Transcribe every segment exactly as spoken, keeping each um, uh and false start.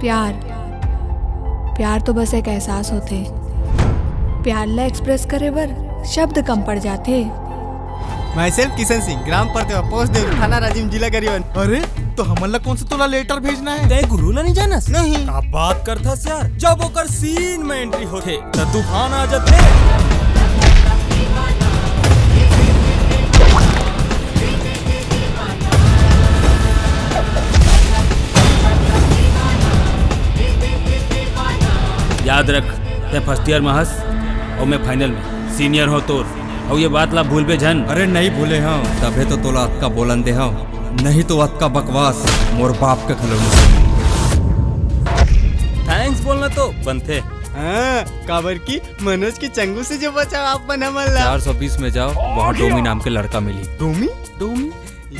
प्यार, प्यार तो बस एक एहसास होथे। प्यार ला एक्सप्रेस करे बर शब्द कम पड़ जाथे। Myself किशन सिंह, ग्राम परतेवा, पोस्ट देवरी, थाना राजिम, जिला गरियाबंद। अरे, तो हमन ला कौन सा तोला लेटर भेजना है? तै गुरु ला नहीं जानस? नहीं। का बात करथस यार? जब ओकर सीन में एंट्री होथे, त तूफान आ जाथे। याद रख, तै फर्स्ट ईयर में हस अउ मैं फाइनल में। सीनियर हो तोर, अउ ये बात ला भूलबे झन। अरे नहीं भूले हंव, तभे तो तोला अतका बोलन दे हंव, नहीं तो अतका बकवास मोर बाप के घलो नहीं। थैंक्स बोलना तो बनथे। हाँ, काबर कि मनोज के चंगू से जो बचाव आप मन हमन ला। चार सौ बीस में जाओ, वहाँ डोमी नाम के लड़का मिली। डोमी? डोमी?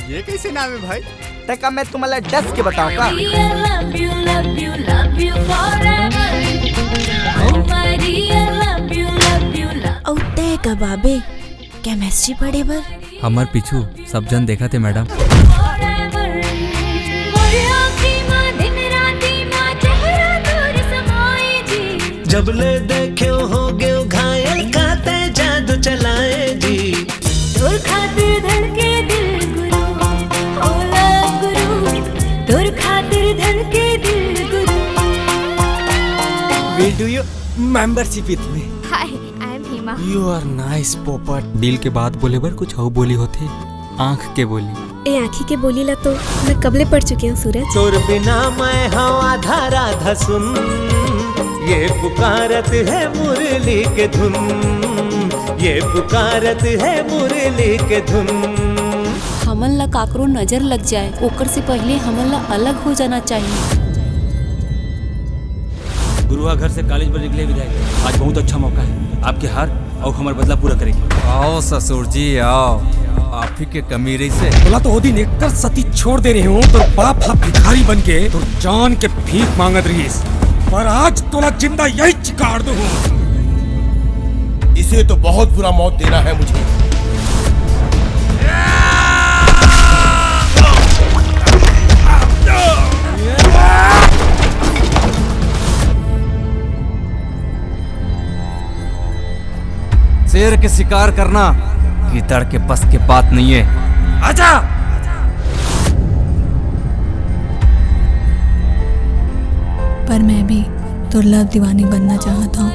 ये कैसे नाम है भाई? तै का मैं तुमन ला डस के बताऊं का? Maria, love you, love you, love you forever। Oh Maria, love you, love you, love अउ तै का बाबे केमिस्ट्री पढ़े बर? हमर पीछू सब जन देखत हे मैडम। Forever। मोर आँखी मा दिन राती मा चेहरा तोर समाए जी। जब ले देखे हो गेव घायल, का तै जादू चलाए जी। तोर खातिर धड़के दिल गुरु, ओ लव गुरु। तोर खातिर धड़के दिल गुरु। Will do you membership with me? Hi, I am Hema। You are nice, पोपट। दिल के बात बोले बर कुछ अउ बोली होथे, आँख के बोली। ए आँखी के बोली ला तो मैं कबले पढ़ चुके हूँ, सूरज। तोर बिना मैं हंव आधा राधा सुन, ये पुकारत है मुरली के धुन, ये पुकारत है मुरली के धुन। हमन ला काकरो नजर लग जाए, ओकर से पहले हमन ला अलग हो जाना चाहिए। गुरुआ घर से कॉलेज बर निकले विदाई। आज बहुत अच्छा मौका है, आपके हार अउ हमर बदला पूरा करेंगे। आओ ससुर जी, आओ। आप ही के कमी रहिसे। तोला तो ओ दिन एकर सती छोड़ दे रहेंव, तोर बाप हा भिखारी बन के तोर जान के भीख मांगत रहिस, पर आज तोला जिंदा यही चिकाड़ दूं। इसे तो बहुत बुरा मौत देना है मुझे। शेर के शिकार करना गीदड़ के बस के बात नहीं है। आजा। पर मैं भी तोर love दीवानी बनना चाहत हंव।